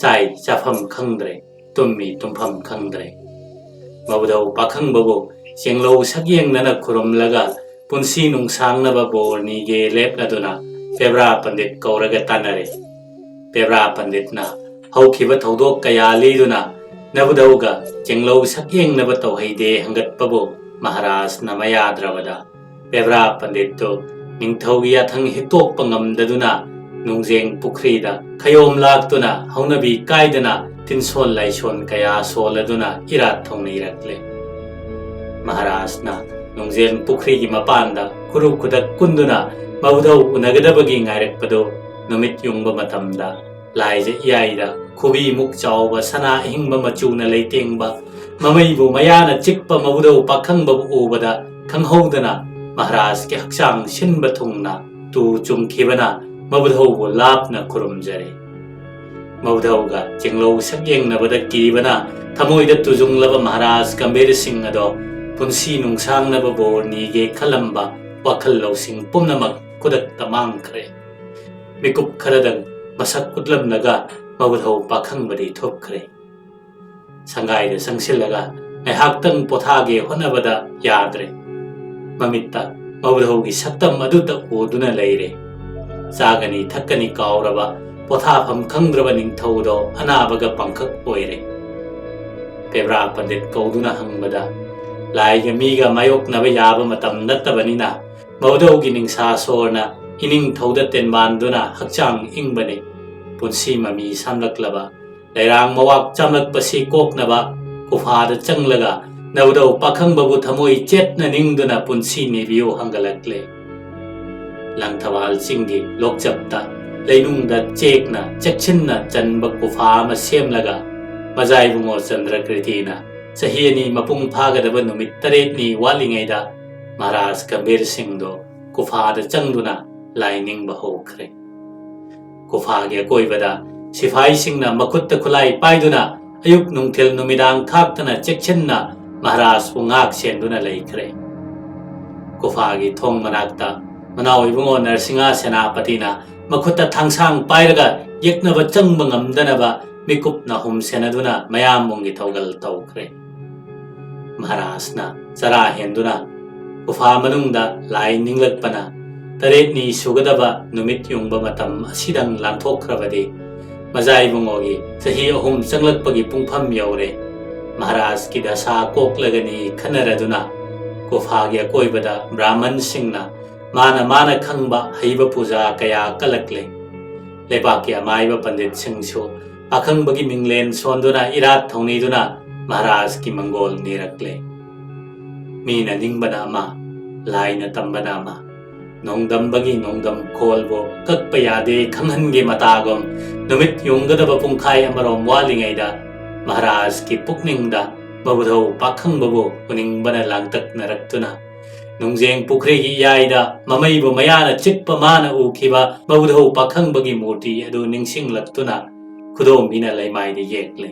ꯆꯥꯏ ꯆꯥꯐꯝ ꯈꯪꯗ꯭ꯔꯦ, ꯇꯨꯝꯃꯤ ꯇꯨꯝꯐꯝ ꯈꯪꯗ꯭ꯔꯦ꯫ ꯃꯕꯨꯙꯧ ꯄꯥꯈꯪꯕꯕꯨ ꯆꯦꯡꯂꯧ ꯁꯛꯌꯦꯡꯅꯅ ꯈꯨꯔꯨꯝꯂꯒ ꯄꯨꯟꯁꯤ ꯅꯨꯡꯁꯥꯡꯅꯕ ꯕꯣꯔ ꯅꯤꯒꯦ ꯂꯦꯞꯂꯗꯨꯅ ꯄꯦꯕ꯭ꯔꯥ ꯄꯟꯗꯤꯠ ꯀꯧꯔꯒ ꯇꯥꯟꯅꯔꯦ꯫ ꯄꯦꯕ꯭ꯔꯥ ꯄꯟꯗꯤꯠꯅ ꯍꯧꯈꯤꯕ ꯊꯧꯗꯣꯛ ꯀꯌꯥ ꯂꯤꯗꯨꯅ ꯅꯕꯨꯙꯧꯒ ꯆꯦꯡꯂꯧ ꯁꯛꯌꯦꯡꯅꯕ ꯇꯧꯍꯩꯗꯦ ꯍꯪꯒꯠꯄꯕꯨ ꯃꯍꯥꯔꯥꯖꯅ ꯃꯌꯥꯗ꯭ꯔꯕꯗ ꯄꯦꯕ꯭ꯔꯥ ꯄꯟꯗꯤꯠꯇꯨ ꯅꯤꯡꯊꯧꯒꯤ ꯌꯥꯊꯪ ꯍꯤꯛꯇꯣꯛꯄ ꯉꯝꯗꯗꯨꯅ ꯅꯨꯡꯖꯦꯡ ꯄꯨꯈ꯭ꯔꯤꯗ ꯈꯌꯣꯝ ꯂꯥꯛꯇꯨꯅ ꯍꯧꯅꯕꯤ ꯀꯥꯏꯗꯅ ꯇꯤꯟꯁꯣꯟ ꯂꯥꯏꯁꯣꯟ ꯀꯌꯥ ꯁꯣꯜꯂꯗꯨꯅ ꯏꯔꯥꯠ ꯊꯧꯅꯤꯔꯛꯂꯦ꯫ ꯃꯍꯥꯔꯥꯖꯅ ꯅꯨꯡꯖꯦꯡ ꯄꯨꯈ꯭ꯔꯤꯒꯤ ꯃꯄꯥꯟꯗ ꯈꯨꯔꯨ ꯈꯨꯗꯛ ꯀꯨꯟꯗꯨꯅ ꯃꯕꯨꯙꯧ ꯎꯅꯒꯗꯕꯒꯤ ꯉꯥꯏꯔꯛꯄꯗꯨ ꯅꯨꯃꯤꯠ ꯌꯨꯡꯕ ꯃꯇꯝꯗ ꯂꯥꯏꯖ ꯏꯌꯥꯏꯗ ꯈꯨꯕꯤꯃꯨꯛ ꯆꯥꯎꯕ ꯁꯅꯥ ꯑꯍꯤꯡꯕ ꯃꯆꯨꯅ ꯂꯩꯇꯦꯡꯕ ꯃꯃꯩꯕꯨ ꯃꯌꯥꯅ ꯆꯤꯛꯄ ꯃꯕꯨꯙꯧ ꯄꯥꯈꯪꯕꯕꯨ ꯎꯕꯗ ꯈꯪꯍꯧꯗꯅ ꯃꯍꯥꯔꯥꯖꯀꯤ ꯍꯛꯆꯥꯡ ꯁꯤꯟꯕ ꯊꯨꯡꯅ ꯇꯨ ꯆꯨꯡꯈꯤꯕꯅ ꯃꯕꯨꯙꯧꯕꯨ ꯂꯥꯞꯅ ꯈꯨꯔꯨꯝꯖꯔꯦ꯫ ꯃꯕꯨꯙꯧꯒ ꯆꯤꯡꯂꯧ ꯁꯛꯌꯦꯡꯅꯕꯗ ꯀꯤꯕꯅ ꯊꯃꯣꯏꯗ ꯇꯨꯖꯨꯡꯂꯕ ꯃꯍꯥꯔꯥꯖ ꯒꯝꯚꯤꯔ ꯁꯤꯡ ꯑꯗꯣ ꯄꯨꯟꯁꯤ ꯅꯨꯡꯁꯥꯡꯅꯕ ꯕꯣꯔ ꯅꯤꯒꯦ ꯈꯜꯂꯝꯕ ꯋꯥꯈꯜ ꯂꯧꯁꯤꯡ ꯄꯨꯝꯅꯃꯛ ꯈꯨꯗꯛꯇ ꯃꯥꯡꯈ꯭ꯔꯦ꯫ ꯃꯤꯀꯨꯞ ꯈꯔꯗꯪ ꯃꯁꯛ ꯎꯠꯂꯝꯂꯒ ꯃꯕꯨꯙꯧ ꯄꯥꯈꯪꯕꯗꯤ ꯊꯨꯞꯈ꯭ꯔꯦ꯫ ꯁꯪꯒꯥꯏꯗ ꯆꯪꯁꯤꯜꯂꯒ ꯉꯥꯏꯍꯥꯛꯇꯪ ꯄꯣꯊꯥꯒꯦ ꯍꯣꯠꯅꯕꯗ ꯌꯥꯗ꯭ꯔꯦ꯫ ꯃꯃꯤꯠꯇ ꯃꯕꯨꯙꯧꯒꯤ ꯁꯛꯇꯝ ꯑꯗꯨꯇ ꯎꯗꯨꯅ ꯂꯩꯔꯦ꯫ ꯆꯥꯒꯅꯤ ꯊꯛꯀꯅꯤ ꯀꯥꯎꯔꯕ ꯄꯣꯊꯥꯐꯝ ꯈꯪꯗ꯭ꯔꯕ ꯅꯤꯡꯊꯧꯗꯣ ꯑꯅꯥꯕꯒ ꯄꯥꯡꯈꯛ ꯑꯣꯏꯔꯦ꯫ ꯄꯦꯕ꯭ꯔꯥ ꯄꯟꯗꯤꯠ ꯀꯧꯗꯨꯅ ꯍꯪꯕꯗ ꯂꯥꯏꯒ ꯃꯤꯒ ꯃꯥꯌꯣꯛꯅꯕ ꯌꯥꯕ ꯃꯇꯝ ꯅꯠꯇꯕꯅꯤꯅ ꯃꯕꯨꯙꯧꯒꯤ ꯅꯤꯡꯁꯥ ꯁꯣꯔꯅ ꯏꯅꯤꯡꯊꯧꯗ ꯇꯦꯟꯕꯥꯟꯗꯨꯅ ꯍꯛꯆꯥꯡ ꯏꯪꯕꯅꯤ꯫ ꯄꯨꯟꯁꯤ ꯃꯃꯤ ꯁꯥꯝꯂꯛꯂꯕ ꯂꯩꯔꯥꯡ ꯃꯋꯥꯛ ꯆꯝꯂꯛꯄꯁꯤ ꯀꯣꯛꯅꯕ ꯀꯨꯐꯥꯗ ꯆꯪꯂꯒ ꯅꯕꯨꯙꯧ ꯄꯥꯈꯪꯕꯕꯨ ꯊꯃꯣꯏ ꯆꯦꯠꯅ ꯅꯤꯡꯗꯨꯅ ꯄꯨꯟꯁꯤ ꯅꯤꯕꯤꯌꯨ ꯍꯪꯒꯠꯂꯛꯂꯦ꯫ ꯂꯪꯊꯕꯥꯜ ꯆꯤꯡꯒꯤ ꯂꯣꯛꯆꯞꯇ ꯂꯩꯅꯨꯡꯗ ꯆꯦꯛꯅ ꯆꯦꯛꯁꯤꯟꯅ ꯆꯟꯕ ꯀꯨꯐꯥ ꯑꯃ ꯁꯦꯝꯂꯒ ꯃꯖꯥꯏꯕꯨꯡꯉꯣ ꯆꯟꯗ꯭ꯔꯀ꯭ꯔꯤꯇꯤꯅ ꯆꯍꯤ ꯑꯅꯤ ꯃꯄꯨꯡ ꯐꯥꯒꯗꯕ ꯅꯨꯃꯤꯠ ꯇꯔꯦꯠꯅꯤ ꯋꯥꯠꯂꯤꯉꯩꯗ ꯃꯍꯥꯔꯥꯖ ꯒꯝꯚꯤꯔ ꯁꯤꯡꯗꯣ ꯀꯨꯐꯥꯗ ꯆꯪꯗꯨꯅ ꯂꯥꯏ ꯅꯤꯡꯕ ꯍꯧꯈ꯭ꯔꯦ꯫ ꯀꯨꯐꯥꯒꯤ ꯑꯀꯣꯏꯕꯗ ꯁꯤꯐꯥꯏꯁꯤꯡꯅ ꯃꯈꯨꯠꯇ ꯈꯨꯠꯂꯥꯏ ꯄꯥꯏꯗꯨꯅ ꯑꯌꯨꯛ ꯅꯨꯡꯊꯤꯜ ꯅꯨꯃꯤꯗꯥꯡ ꯈꯥꯛꯇꯅ ꯆꯦꯛꯁꯤꯟꯅ ꯃꯍꯥꯔꯥꯖꯄꯨ ꯉꯥꯛ ꯁꯦꯟꯗꯨꯅ ꯂꯩꯈ꯭ꯔꯦ꯫ ꯀꯨꯐꯥꯒꯤ ꯊꯣꯡ ꯃꯅꯥꯛꯇ ꯃꯅꯥꯎ ꯏꯕꯨꯡꯉꯣ ꯅꯔꯁꯤꯡꯍ ꯁꯦꯅꯥꯄꯇꯤꯅ ꯃꯈꯨꯠꯇ ꯊꯥꯡꯁꯥꯡ ꯄꯥꯏꯔꯒ ꯌꯦꯛꯅꯕ ꯆꯪꯕ ꯉꯝꯗꯅꯕ ꯃꯤꯀꯨꯞ ꯅꯥꯍꯨꯝ ꯁꯦꯟꯅꯗꯨꯅ ꯃꯌꯥꯝꯕꯨꯡꯒꯤ ꯊꯧꯒꯜ ꯇꯧꯈ꯭ꯔꯦ꯫ ꯃꯍꯥꯔꯥꯖꯅ ꯆꯔꯥ ꯍꯦꯟꯗꯨꯅ ꯒꯨꯐꯥ ꯃꯅꯨꯡꯗ ꯂꯥꯏ ꯅꯤꯡꯂꯛꯄꯅ ꯇꯔꯦꯠꯅꯤ ꯁꯨꯒꯗꯕ ꯅꯨꯃꯤꯠ ꯌꯨꯡꯕ ꯃꯇꯝ ꯑꯁꯤꯗꯪ ꯂꯥꯟꯊꯣꯛꯈ꯭ꯔꯕꯗꯤ, ꯃꯖꯥ ꯏꯕꯨꯡꯉꯣꯒꯤ ꯆꯍꯤ ꯑꯍꯨꯝ ꯆꯪꯂꯛꯄꯒꯤ ꯄꯨꯡꯐꯝ ꯌꯧꯔꯦ꯫ ꯃꯍꯥꯔꯥꯖꯀꯤ ꯗꯁꯥ ꯀꯣꯛꯂꯒꯅꯤ ꯈꯟꯅꯔꯗꯨꯅ ꯒꯨꯐꯥꯒꯤ ꯑꯀꯣꯏꯕꯗ ꯕ꯭ꯔꯥꯍꯃꯟꯁꯤꯡꯅ ꯃꯥꯅ ꯃꯥꯅ ꯈꯪꯕ ꯍꯩꯕ ꯄꯨꯖꯥ ꯀꯌꯥ ꯀꯜꯂꯛꯂꯦ꯫ ꯂꯩꯕꯥꯛꯀꯤ ꯑꯃꯥꯏꯕ ꯄꯟꯗꯤꯠꯁꯤꯡꯁꯨ ꯄꯥꯈꯪꯕꯒꯤ ꯃꯤꯡꯂꯦꯟ ꯁꯣꯟꯗꯨꯅ ꯏꯔꯥꯠ ꯊꯧꯅꯤꯗꯨꯅ ꯃꯍꯥꯔꯥꯖꯀꯤ ꯃꯪꯒꯣꯜ ꯅꯤꯔꯛꯂꯦ꯫ ꯃꯤꯅ ꯅꯤꯡꯕꯅ ꯑꯃ, ꯂꯥꯏꯅ ꯇꯝꯕꯅ ꯑꯃ꯫ ꯅꯣꯡꯗꯝꯕꯒꯤ ꯅꯣꯡꯗꯝ ꯈꯣꯜꯕꯨ ꯀꯛꯄ ꯌꯥꯗꯦ ꯈꯪꯍꯟꯒꯦ ꯃꯇꯥꯒꯨꯝ, ꯅꯨꯃꯤꯠ ꯌꯨꯡꯒꯗꯕ ꯄꯨꯡꯈꯥꯏ ꯑꯃꯔꯣꯝ ꯋꯥꯠꯂꯤꯉꯩꯗ ꯃꯍꯥꯔꯥꯖꯀꯤ ꯄꯨꯛꯅꯤꯡꯗ ꯃꯕꯨꯙꯧ ꯄꯥꯈꯪꯕꯕꯨ ꯎꯅꯤꯡꯕꯅ ꯂꯥꯡꯇꯛꯅꯔꯛꯇꯨꯅ, ꯅꯨꯡꯖꯦꯡ ꯄꯨꯈ꯭ꯔꯤꯒꯤ ꯏꯌꯥꯏꯗ ꯃꯃꯩꯕꯨ ꯃꯌꯥꯅ ꯆꯤꯛꯄ ꯃꯥꯅ ꯎꯈꯤꯕ ꯃꯕꯨꯙꯧ ꯄꯥꯈꯪꯕꯒꯤ ꯃꯨꯔꯇꯤ ꯑꯗꯨ ꯅꯤꯡꯁꯤꯡꯂꯛꯇꯨꯅ ꯈꯨꯗꯣꯝꯕꯤꯅ ꯂꯩꯃꯥꯏꯗ ꯌꯦꯛꯂꯦ꯫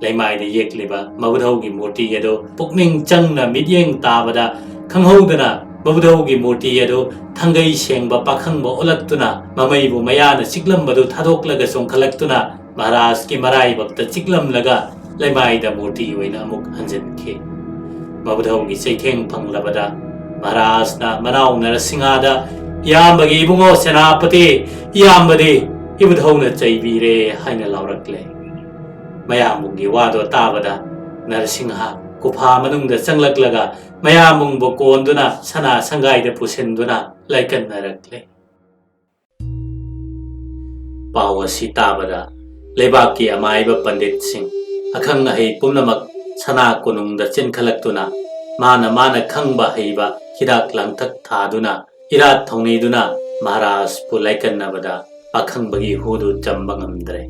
ꯂꯩꯃꯥꯏꯗ ꯌꯦꯛꯂꯤꯕ ꯃꯕꯨꯙꯧꯒꯤ ꯃꯨꯔꯇꯤ ꯑꯗꯨ ꯄꯨꯛꯅꯤꯡ ꯆꯪꯅ ꯃꯤꯠꯌꯦꯡ ꯇꯥꯕꯗ, ꯈꯪꯍꯧꯗꯅ ꯃꯕꯨꯙꯧꯒꯤ ꯃꯨꯔꯇꯤ ꯑꯗꯨ ꯊꯥꯡꯒꯩ ꯁꯦꯡꯕ ꯄꯥꯈꯪꯕ ꯑꯣꯜꯂꯛꯇꯨꯅ ꯃꯃꯩꯕꯨ ꯃꯌꯥꯅ ꯆꯤꯛꯂꯝꯕꯗꯨ ꯊꯥꯗꯣꯛꯂꯒ ꯆꯣꯡꯈꯠꯂꯛꯇꯨꯅ ꯃꯍꯥꯔꯥꯖꯀꯤ ꯃꯔꯥꯏꯕꯛꯇ ꯆꯤꯛꯂꯝꯂꯒ ꯂꯩꯃꯥꯏꯗ ꯃꯨꯔꯇꯤ ꯑꯣꯏꯅ ꯑꯃꯨꯛ ꯍꯟꯖꯤꯟꯈꯤ꯫ ꯃꯕꯨꯙꯧꯒꯤ ꯆꯩꯊꯦꯡ ꯐꯪꯂꯕꯗ ꯃꯍꯥꯔꯥꯖꯅ ꯃꯅꯥꯎ ꯅꯔꯁꯤꯡꯍꯗ, "ꯏꯌꯥꯝꯕꯒꯤ ꯏꯕꯨꯡꯉꯣ ꯁꯦꯅꯥꯄꯇꯤ, ꯏꯌꯥꯝꯕꯗꯤ ꯏꯕꯨꯙꯧꯅ ꯆꯩꯕꯤꯔꯦ" ꯍꯥꯏꯅ ꯂꯥꯎꯔꯛꯂꯦ꯫ ꯃꯌꯥꯝꯕꯨꯡꯒꯤ ꯋꯥꯗꯣ ꯇꯥꯕꯗ ꯅꯔꯁꯤꯡꯍ ꯒꯨꯐꯥ ꯃꯅꯨꯡꯗ ꯆꯪꯂꯛꯂꯒ ꯃꯌꯥꯝꯕꯨꯡꯕꯨ ꯀꯣꯟꯗꯨꯅ ꯁꯅꯥ ꯁꯪꯒꯥꯏꯗ ꯄꯨꯁꯤꯟꯗꯨꯅ ꯂꯥꯏꯀꯠꯅꯔꯛꯂꯦ꯫ ꯄꯥꯎ ꯑꯁꯤ ꯇꯥꯕꯗ ꯂꯩꯕꯥꯛꯀꯤ ꯑꯃꯥꯏꯕ ꯄꯟꯗꯤꯠꯁꯤꯡ, ꯑꯈꯪ ꯑꯍꯩ ꯄꯨꯝꯅꯃꯛ ꯁꯅꯥ ꯀꯣꯅꯨꯡꯗ ꯆꯦꯟꯈꯠꯂꯛꯇꯨꯅ ꯃꯥꯅ ꯃꯥꯅ ꯈꯪꯕ ꯍꯩꯕ ꯍꯤꯗꯥꯛ ꯂꯥꯡꯊꯛ ꯊꯥꯗꯨꯅ ꯏꯔꯥꯠ ꯊꯧꯅꯤꯗꯨꯅ ꯃꯍꯥꯔꯥꯖꯄꯨ ꯂꯥꯏꯀꯠꯅꯕꯗ ꯄꯥꯈꯪꯕꯒꯤ ꯍꯨꯗꯨ ꯆꯝꯕ ꯉꯝꯗ꯭ꯔꯦ꯫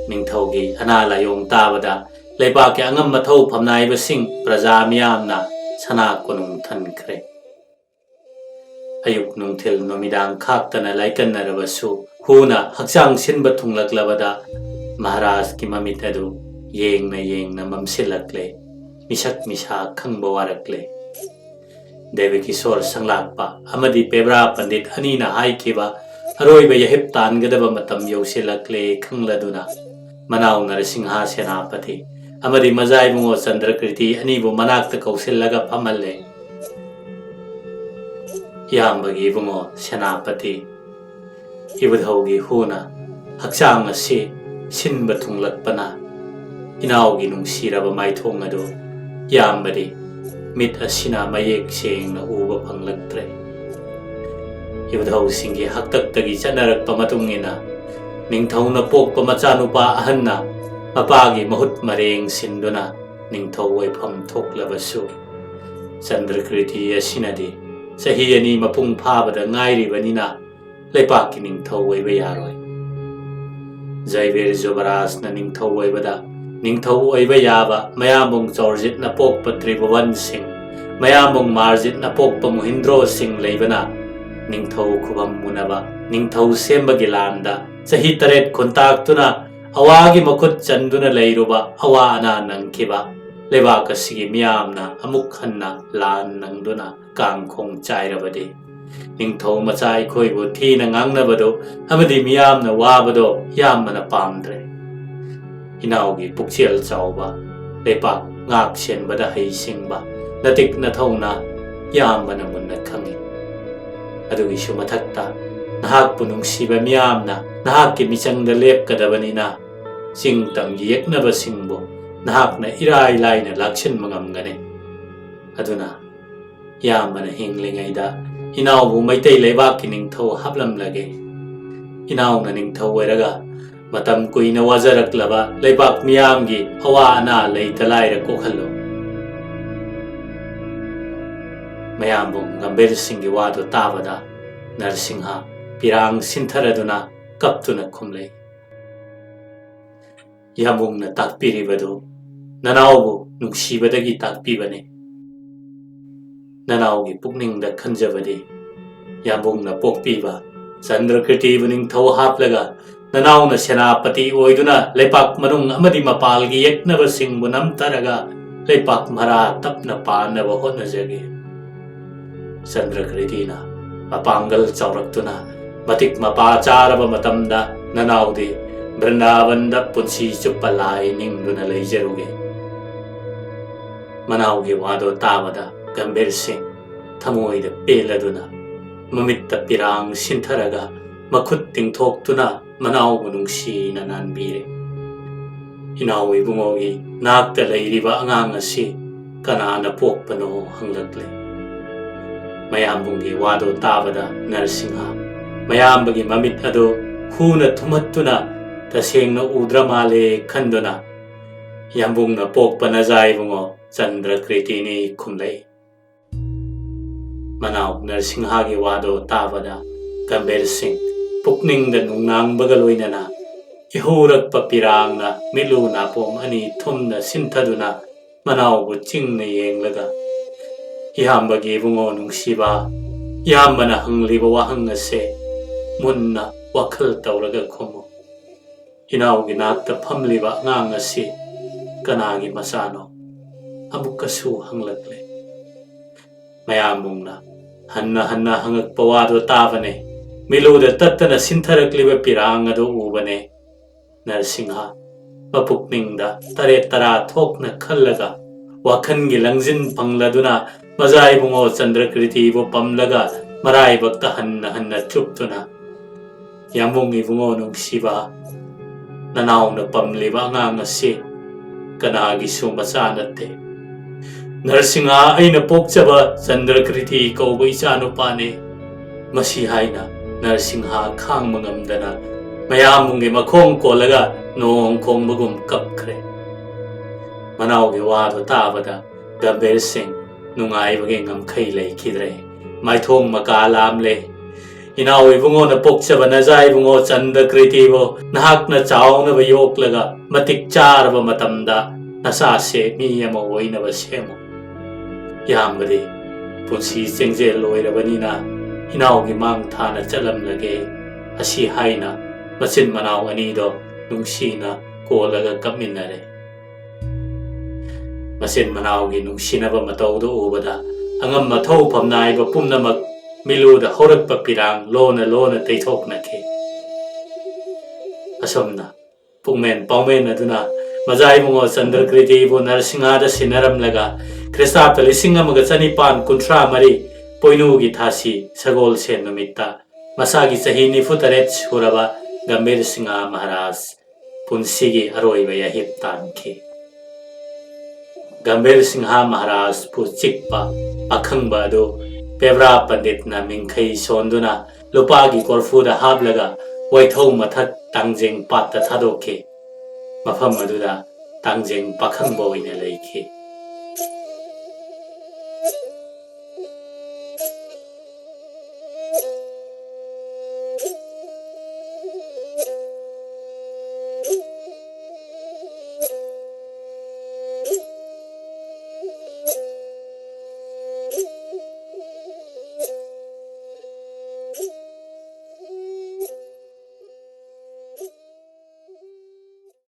ꯅꯤꯡꯊꯧꯒꯤ ꯑꯅꯥ ꯂꯥꯏꯑꯣꯡ ꯇꯥꯕꯗ ꯂꯩꯕꯥꯛꯀꯤ ꯑꯉꯝ ꯑꯊꯧ ꯐꯝꯅꯥꯏꯕꯁꯤꯡ ꯄ꯭ꯔꯖꯥ ꯃꯤꯌꯥꯝꯅ ꯁꯅꯥ ꯀꯣꯅꯨꯡ ꯊꯟꯈ꯭ꯔꯦ꯫ ꯑꯌꯨꯛ ꯅꯨꯡꯊꯤꯜ ꯅꯨꯃꯤꯗꯥꯡ ꯈꯥꯛꯇꯅ ꯂꯥꯏꯀꯠꯅꯔꯕꯁꯨ ꯍꯨꯅ ꯍꯛꯆꯥꯡ ꯁꯤꯟꯕ ꯊꯨꯡꯂꯛꯂꯕꯗ ꯃꯍꯥꯔꯥꯖꯀꯤ ꯃꯃꯤꯠ ꯑꯗꯨ ꯌꯦꯡꯅ ꯌꯦꯡꯅ ꯃꯝꯁꯤꯜꯂꯛꯂꯦ꯫ ꯃꯤꯁꯛ ꯃꯤꯁꯥ ꯈꯪꯕ ꯋꯥꯔꯛꯂꯦ꯫ ꯗꯦꯕ ꯀꯤꯁꯣꯔ ꯁꯪꯂꯥꯛꯄ ꯑꯃꯗꯤ ꯄꯦꯕ꯭ꯔꯥ ꯄꯟꯗꯤꯠ ꯑꯅꯤꯅ ꯍꯥꯏꯈꯤꯕ ꯑꯔꯣꯏꯕ ꯌꯥꯍꯤꯞ ꯇꯥꯟꯒꯗꯕ ꯃꯇꯝ ꯌꯧꯁꯤꯜꯂꯛꯂꯦ ꯈꯪꯂꯗꯨꯅ ꯃꯅꯥꯎ ꯅꯔꯁꯤꯡꯍ ꯁꯦꯅꯥꯄꯇꯤ ꯑꯃꯗꯤ ꯃꯖꯥ ꯏꯕꯨꯡꯉꯣ ꯆꯟꯗ꯭ꯔꯀ꯭ꯔꯤꯇꯤ ꯑꯅꯤꯕꯨ ꯃꯅꯥꯛꯇ ꯀꯧꯁꯤꯜꯂꯒ ꯐꯝꯍꯜꯂꯦ꯫ ꯏꯌꯥꯝꯕꯒꯤ ꯏꯕꯨꯡꯉꯣ ꯁꯦꯅꯥꯄꯇꯤ, ꯏꯕꯨꯙꯧꯒꯤ ꯍꯨꯅ ꯍꯛꯆꯥꯡ ꯑꯁꯤ ꯁꯤꯟꯕ ꯊꯨꯡꯂꯛꯄꯅ ꯏꯅꯥꯎꯒꯤ ꯅꯨꯡꯁꯤꯔꯕ ꯃꯥꯏꯊꯣꯡ ꯑꯗꯨ ꯏꯌꯥꯝꯕꯗꯤ ꯃꯤꯠ ꯑꯁꯤꯅ ꯃꯌꯦꯛ ꯁꯦꯡꯅ ꯎꯕ ꯐꯪꯂꯛꯇ꯭ꯔꯦ꯫ ꯏꯕꯨꯙꯧꯁꯤꯡꯒꯤ ꯍꯥꯛꯇꯛꯇꯒꯤ ꯆꯠꯅꯔꯛꯄ ꯃꯇꯨꯡ ꯏꯟꯅ ꯅꯤꯡꯊꯧꯅ ꯄꯣꯛꯄ ꯃꯆꯥꯅꯨꯄꯥ ꯑꯍꯟꯅ ꯃꯄꯥꯒꯤ ꯃꯍꯨꯠ ꯃꯔꯦꯡ ꯁꯤꯟꯗꯨꯅ ꯅꯤꯡꯊꯧ ꯑꯣꯏꯐꯝ ꯊꯣꯛꯂꯕꯁꯨ, ꯆꯟꯗ꯭ꯔꯀ꯭ꯔꯤꯇꯤ ꯑꯁꯤꯅꯗꯤ ꯆꯍꯤ ꯑꯅꯤ ꯃꯄꯨꯡ ꯐꯥꯕꯗ ꯉꯥꯏꯔꯤꯕꯅꯤꯅ ꯂꯩꯄꯥꯛꯀꯤ ꯅꯤꯡꯊꯧ ꯑꯣꯏꯕ ꯌꯥꯔꯣꯏ꯫ ꯖꯩꯕꯤꯔ ꯖꯨꯕꯔꯥꯖꯅ ꯅꯤꯡꯊꯧ ꯑꯣꯏꯕꯗ ꯅꯤꯡꯊꯧ ꯑꯣꯏꯕ ꯌꯥꯕ ꯃꯌꯥꯝꯕꯨꯡ ꯆꯧꯔꯖꯤꯠꯅ ꯄꯣꯛꯄ ꯇ꯭ꯔꯤꯚꯨꯕꯟꯁꯤꯡ, ꯃꯌꯥꯝꯕꯨꯡ ꯃꯥꯔꯖꯤꯠꯅ ꯄꯣꯛꯄ ꯃꯨꯍꯤꯟꯗ꯭ꯔꯣꯁꯤꯡ ꯂꯩꯕꯅ ꯅꯤꯡꯊꯧ ꯈꯨꯕꯝ ꯃꯨꯅꯕ ꯅꯤꯡꯊꯧ ꯁꯦꯝꯕꯒꯤ ꯂꯥꯟꯗ ꯆꯍꯤ ꯇꯔꯦꯠ ꯈꯨꯟꯇꯥꯛꯇꯨꯅ ꯑꯋꯥꯒꯤ ꯃꯈꯨꯠ ꯆꯟꯗꯨꯅ ꯂꯩꯔꯨꯕ ꯑꯋꯥ ꯑꯅꯥ ꯅꯪꯈꯤꯕ ꯂꯩꯕꯥꯛ ꯑꯁꯤꯒꯤ ꯃꯤꯌꯥꯝꯅ ꯑꯃꯨꯛ ꯍꯟꯅ ꯂꯥꯟ ꯅꯪꯗꯨꯅ ꯀꯥꯡꯈꯣꯡ ꯆꯥꯏꯔꯕꯗꯤ, ꯅꯤꯡꯊꯧ ꯃꯆꯥ ꯑꯩꯈꯣꯏꯕꯨ ꯊꯤꯅ ꯉꯥꯡꯅꯕꯗꯨ ꯑꯃꯗꯤ ꯃꯤꯌꯥꯝꯅ ꯋꯥꯕꯗꯣ ꯏꯌꯥꯝꯕꯅ ꯄꯥꯝꯗ꯭ꯔꯦ꯫ ꯏꯅꯥꯎꯒꯤ ꯄꯨꯛꯆꯦꯜ ꯆꯥꯎꯕ, ꯂꯩꯄꯥꯛ ꯉꯥꯛ ꯁꯦꯟꯕꯗ ꯍꯩꯁꯤꯡꯕ, ꯅꯇꯤꯛ ꯅꯊꯧꯅ ꯏꯌꯥꯝꯕꯅ ꯃꯨꯟꯅ ꯈꯪꯏ꯫ ꯑꯗꯨꯒꯤꯁꯨ ꯃꯊꯛꯇ, ꯅꯍꯥꯛꯄꯨ ꯅꯨꯡꯁꯤꯕ ꯃꯤꯌꯥꯝꯅ ꯅꯍꯥꯛꯀꯤ ꯃꯤꯆꯪꯗ ꯂꯦꯞꯀꯗꯕꯅꯤꯅ, ꯆꯤꯡ ꯇꯝꯒꯤ ꯌꯦꯛꯅꯕꯁꯤꯡꯕꯨ ꯅꯍꯥꯛꯅ ꯏꯔꯥꯏ ꯂꯥꯏꯅ ꯂꯥꯛꯁꯤꯟꯕ ꯉꯝꯒꯅꯤ꯫ ꯑꯗꯨꯅ ꯏꯌꯥꯝꯕꯅ ꯍꯤꯡꯂꯤꯉꯩꯗ ꯏꯅꯥꯎꯕꯨ ꯃꯩꯇꯩ ꯂꯩꯕꯥꯛꯀꯤ ꯅꯤꯡꯊꯧ ꯍꯥꯞꯂꯝꯂꯒꯦ꯫ ꯏꯅꯥꯎꯅ ꯅꯤꯡꯊꯧ ꯑꯣꯏꯔꯒ ꯃꯇꯝ ꯀꯨꯏꯅ ꯋꯥꯖꯔꯛꯂꯕ ꯂꯩꯕꯥꯛ ꯃꯤꯌꯥꯝꯒꯤ ꯑꯋꯥ ꯑꯅꯥ ꯂꯩꯇ ꯂꯥꯏꯔ ꯀꯣꯛꯍꯜꯂꯨ꯫ ꯃꯌꯥꯝꯕꯨꯡ ꯒꯝꯚꯤꯔ ꯁꯤꯡꯒꯤ ꯋꯥꯗꯨ ꯇꯥꯕꯗ ꯅꯔꯁꯤꯡꯍ ꯄꯤꯔꯥꯡ ꯁꯤꯟꯊꯔꯗꯨꯅ ꯀꯞꯇꯨꯅ ꯈꯨꯝꯂꯛꯏ꯫ ꯌꯥꯝꯕꯨꯡꯅ ꯇꯥꯛꯄꯤꯔꯤꯕꯗꯨ ꯅꯅꯥꯎꯕꯨ ꯅꯨꯡꯁꯤꯕꯗꯒꯤ ꯇꯥꯛꯄꯤꯕꯅꯤ꯫ ꯅꯅꯥꯎꯒꯤ ꯄꯨꯛꯅꯤꯡꯗ ꯈꯟꯖꯕꯗꯤ ꯌꯥꯝꯕꯨꯡꯅ ꯄꯣꯛꯄꯤꯕ ꯆꯟꯗ꯭ꯔꯀ꯭ꯔꯤꯇꯤꯕꯨ ꯅꯤꯡꯊꯧ ꯍꯥꯞꯂꯒ ꯅꯅꯥꯎꯅ ꯁꯦꯅꯥꯄꯇꯤ ꯑꯣꯏꯗꯨꯅ ꯂꯩꯄꯥꯛ ꯃꯅꯨꯡ ꯑꯃꯗꯤ ꯃꯄꯥꯜꯒꯤ ꯌꯦꯛꯅꯕꯁꯤꯡꯕꯨ ꯅꯝꯊꯔꯒ ꯂꯩꯄꯥꯛ ꯃꯔꯥ ꯇꯞꯅ ꯄꯥꯟꯅꯕ ꯍꯣꯠꯅꯖꯒꯦ꯫ ꯆꯟꯗ꯭ꯔꯀ꯭ꯔꯤꯇꯤꯅ ꯃꯄꯥꯡꯒꯜ ꯆꯥꯎꯔꯛꯇꯨꯅ ꯃꯇꯤꯛ ꯃꯄꯥ ꯆꯥꯔꯕ ꯃꯇꯝꯗ ꯅꯅꯥꯎꯗꯤ ꯕ꯭ꯔꯤꯟꯗꯥꯕꯟꯗ ꯄꯨꯟꯁꯤ ꯆꯨꯞꯄ ꯂꯥꯏ ꯅꯤꯡꯗꯨꯅ ꯂꯩꯖꯔꯨꯒꯦ꯫ ꯃꯅꯥꯎꯒꯤ ꯋꯥꯗꯣ ꯇꯥꯕꯗ ꯒꯝꯚꯤꯔ ꯁꯤꯡ ꯊꯃꯣꯏꯗ ꯄꯦꯜꯂꯗꯨꯅ, ꯃꯃꯤꯠꯇ ꯄꯤꯔꯥꯡ ꯁꯤꯟꯊꯔꯒ, ꯃꯈꯨꯠ ꯇꯤꯡꯊꯣꯛꯇꯨꯅ ꯃꯅꯥꯎꯕꯨ ꯅꯨꯡꯁꯤꯅ ꯅꯥꯟꯕꯤꯔꯦ꯫ "ꯏꯅꯥꯎ ꯏꯕꯨꯡꯉꯣꯒꯤ ꯅꯥꯛꯇ ꯂꯩꯔꯤꯕ ꯑꯉꯥꯡ ꯑꯁꯤ ꯀꯅꯥꯅ ꯄꯣꯛꯄꯅꯣ?" ꯍꯪꯂꯛꯂꯦ꯫ ꯃꯌꯥꯝꯕꯨꯡꯒꯤ ꯋꯥꯗꯣ ꯇꯥꯕꯗ ꯅꯔꯁꯤꯡꯍ ꯃꯌꯥꯝꯕꯒꯤ ꯃꯃꯤꯠ ꯑꯗꯨ ꯍꯨꯅ ꯊꯨꯝꯍꯠꯇꯨꯅ ꯇꯁꯦꯡꯅ ꯎꯗ꯭ꯔ ꯃꯥꯜꯂꯦ ꯈꯟꯗꯨꯅ, "ꯌꯥꯝꯕꯨꯡꯅ ꯄꯣꯛꯄ ꯅꯖꯥ ꯏꯕꯨꯡꯉꯣ ꯆꯟꯗ꯭ꯔꯀ꯭ꯔꯤꯇꯤꯅꯤ" ꯈꯨꯝꯂꯛꯏ꯫ ꯃꯅꯥꯎ ꯅꯔꯁꯤꯡꯍꯒꯤ ꯋꯥꯗꯣ ꯇꯥꯕꯗ ꯒꯝꯚꯤꯔ ꯁꯤꯡ ꯄꯨꯛꯅꯤꯡꯗ ꯅꯨꯡꯅꯥꯡꯕꯒ ꯂꯣꯏꯅꯅ ꯏꯍꯧꯔꯛꯄ ꯄꯤꯔꯥꯡꯅ ꯃꯤꯠꯂꯨ ꯅꯥꯄꯣꯝ ꯑꯅꯤ ꯊꯨꯝꯅ ꯁꯤꯟꯊꯗꯨꯅ ꯃꯅꯥꯎꯕꯨ ꯆꯤꯡꯅ ꯌꯦꯡꯂꯒ, "ꯏꯌꯥꯝꯕꯒꯤ ꯏꯕꯨꯡꯉꯣ ꯅꯨꯡꯁꯤꯕ, ꯏꯌꯥꯝꯕꯅ ꯍꯪꯂꯤꯕ ꯋꯥꯍꯪ ꯑꯁꯦ ꯃꯨꯟꯅ ꯋꯥꯈꯜ ꯇꯧꯔꯒ ꯈꯨꯝꯃꯨ꯫ ꯏꯅꯥꯎꯒꯤ ꯅꯥꯛꯇ ꯐꯝꯂꯤꯕ ꯑꯉꯥꯡ ꯑꯁꯤ ꯀꯅꯥꯒꯤ ꯃꯆꯥꯅꯣ?" ꯑꯃꯨꯛꯀꯁꯨ ꯍꯪꯂꯛꯂꯦ꯫ ꯃꯌꯥꯝꯕꯨꯡꯅ ꯍꯟꯅ ꯍꯟꯅ ꯍꯪꯉꯛꯄ ꯋꯥꯗꯨ ꯇꯥꯕꯅꯦ꯫ ꯃꯤꯠꯂꯨꯗ ꯇꯠꯇꯅ ꯁꯤꯟꯊꯔꯛꯂꯤꯕ ꯄꯤꯔꯥꯡ ꯑꯗꯨ ꯎꯕꯅꯦ꯫ ꯅꯔꯁꯤꯡꯍ ꯃꯄꯨꯛꯅꯤꯡꯗ ꯇꯔꯦꯠ ꯇꯔꯥ ꯊꯣꯛꯅ ꯈꯜꯂꯒ, ꯋꯥꯈꯜꯒꯤ ꯂꯪꯖꯤꯟ ꯐꯪꯂꯗꯨꯅ ꯃꯖꯥ ꯏꯕꯨꯡꯉꯣ ꯆꯟꯗ꯭ꯔꯀ꯭ꯔꯤꯇꯤꯕꯨ ꯄꯝꯂꯒ ꯃꯔꯥꯏꯕꯛꯇ ꯍꯟꯅ ꯍꯟꯅ ꯆꯨꯞꯇꯨꯅ, "ꯌꯥꯝꯕꯨꯡ ꯏꯕꯨꯡꯉꯣ ꯅꯨꯡꯁꯤꯕ, ꯅꯅꯥꯎꯅ ꯄꯝꯂꯤꯕ ꯑꯉꯥꯡ ꯑꯁꯤ ꯀꯅꯥꯒꯤꯁꯨ ꯃꯆꯥ ꯅꯠꯇꯦ꯫ ꯅꯔꯁꯤꯡꯍ ꯑꯩꯅ ꯄꯣꯛꯆꯕ ꯆꯟꯗ꯭ꯔꯀ꯭ꯔꯤꯇꯤ ꯀꯧꯕ ꯏꯆꯥ ꯅꯨꯄꯥꯅꯤ"꯫ ꯃꯁꯤ ꯍꯥꯏꯅ ꯅꯔꯁꯤꯡꯍ ꯈꯥꯡꯕ ꯉꯝꯗꯅ ꯃꯌꯥꯝꯕꯨꯡꯒꯤ ꯃꯈꯣꯡ ꯀꯣꯜꯂꯒ ꯅꯣꯡ ꯈꯣꯡꯕꯒꯨꯝ ꯀꯞꯈ꯭ꯔꯦ꯫ ꯃꯅꯥꯎꯒꯤ ꯋꯥꯗꯨ ꯇꯥꯕꯗ ꯒꯝꯚꯤꯔ ꯁꯤꯡ ꯅꯨꯡꯉꯥꯏꯕꯒꯤ ꯉꯝꯈꯩ ꯂꯩꯈꯤꯗ꯭ꯔꯦ꯫ ꯃꯥꯏꯊꯣꯡ ꯃꯀꯥ ꯂꯥꯝꯂꯦ꯫ "ꯏꯅꯥꯎ ꯏꯕꯨꯡꯉꯣꯅ ꯄꯣꯛꯆꯕ ꯅꯖꯥ ꯏꯕꯨꯡꯉꯣ ꯆꯟꯗ꯭ꯔꯀ꯭ꯔꯤꯇꯤꯕꯨ ꯅꯍꯥꯛꯅ ꯆꯥꯎꯅꯕ ꯌꯣꯛꯂꯒ ꯃꯇꯤꯛ ꯆꯥꯔꯕ ꯃꯇꯝꯗ ꯅꯆꯥꯁꯦ ꯃꯤ ꯑꯃ ꯑꯣꯏꯅꯕ ꯁꯦꯝꯃꯨ꯫ ꯏꯌꯥꯝꯕꯗꯤ ꯄꯨꯟꯁꯤ ꯆꯦꯡꯖꯦꯜ ꯑꯣꯏꯔꯕꯅꯤꯅ ꯏꯅꯥꯎꯒꯤ ꯃꯥꯡ ꯊꯥꯅ ꯆꯠꯂꯝꯂꯒꯦ"꯫ ꯑꯁꯤ ꯍꯥꯏꯅ ꯃꯆꯤꯟ ꯃꯅꯥꯎ ꯑꯅꯤꯗꯣ ꯅꯨꯡꯁꯤꯅ ꯀꯣꯜꯂꯒ ꯀꯞꯃꯤꯟꯅꯔꯦ꯫ ꯃꯆꯤꯟ ꯃꯅꯥꯎꯒꯤ ꯅꯨꯡꯁꯤꯅꯕ ꯃꯇꯧꯗꯨ ꯎꯕꯗ ꯑꯉꯝ ꯑꯊꯧ ꯐꯝꯅꯥꯏꯕ ꯄꯨꯝꯅꯃꯛ ꯃꯤꯠꯂꯨꯗ ꯍꯧꯔꯛꯄ ꯄꯤꯔꯥꯡ ꯂꯣꯟꯅ ꯂꯣꯟꯅ ꯇꯩꯊꯣꯛꯅꯈꯤ꯫ ꯑꯁꯨꯝꯅ ꯄꯨꯛꯃꯦꯟ ꯄꯥꯎꯃꯦꯟ ꯑꯗꯨꯅ ꯃꯖꯥ ꯏꯕꯨꯡꯉꯣ ꯆꯟꯗ꯭ꯔꯀ꯭ꯔꯤꯇꯤꯕꯨ ꯅꯔꯁꯤꯡꯍꯥꯗ ꯁꯤꯟꯅꯔꯝꯂꯒ ꯈ꯭ꯔꯤꯁꯇꯥꯕꯇ ꯂꯤꯁꯤꯡ ꯑꯃꯒ ꯆꯅꯤꯄꯥꯟ ꯀꯨꯟꯊ꯭ꯔꯥ ꯃꯔꯤ ꯄꯣꯏꯅꯨꯒꯤ ꯊꯥꯁꯤ ꯁꯒꯣꯜꯁꯦꯟ ꯅꯨꯃꯤꯠꯇ ꯃꯁꯥꯒꯤ ꯆꯍꯤ ꯅꯤꯐꯨ ꯇꯔꯦꯠ ꯁꯨꯔꯕ ꯒꯝꯚꯤꯔ ꯁꯤꯡꯍ ꯃꯍꯥꯔꯥꯖ ꯄꯨꯟꯁꯤꯒꯤ ꯑꯔꯣꯏꯕ ꯌꯥꯍꯤꯞ ꯇꯥꯟꯈꯤ꯫ ꯒꯝꯚꯤꯔ ꯁꯤꯡꯍ ꯃꯍꯥꯔꯥꯖꯄꯨ ꯆꯤꯛꯄ ꯑꯈꯪꯕ ꯑꯗꯨ ꯄꯦꯕ꯭ꯔꯥ ꯄꯟꯗꯤꯠꯅ ꯃꯤꯡꯈꯩ ꯁꯣꯟꯗꯨꯅ ꯂꯨꯄꯥꯒꯤ ꯀꯣꯔꯐꯨꯗ ꯍꯥꯞꯂꯒ ꯋꯥꯏꯊꯧ ꯃꯊꯛ ꯇꯥꯡꯖꯦꯡ ꯄꯥꯠꯇ ꯊꯥꯗꯣꯛꯈꯤ꯫ ꯃꯐꯝ ꯑꯗꯨꯗ ꯇꯥꯡꯖꯦꯡ ꯄꯥꯈꯪꯕ ꯑꯣꯏꯅ ꯂꯩꯈꯤ꯫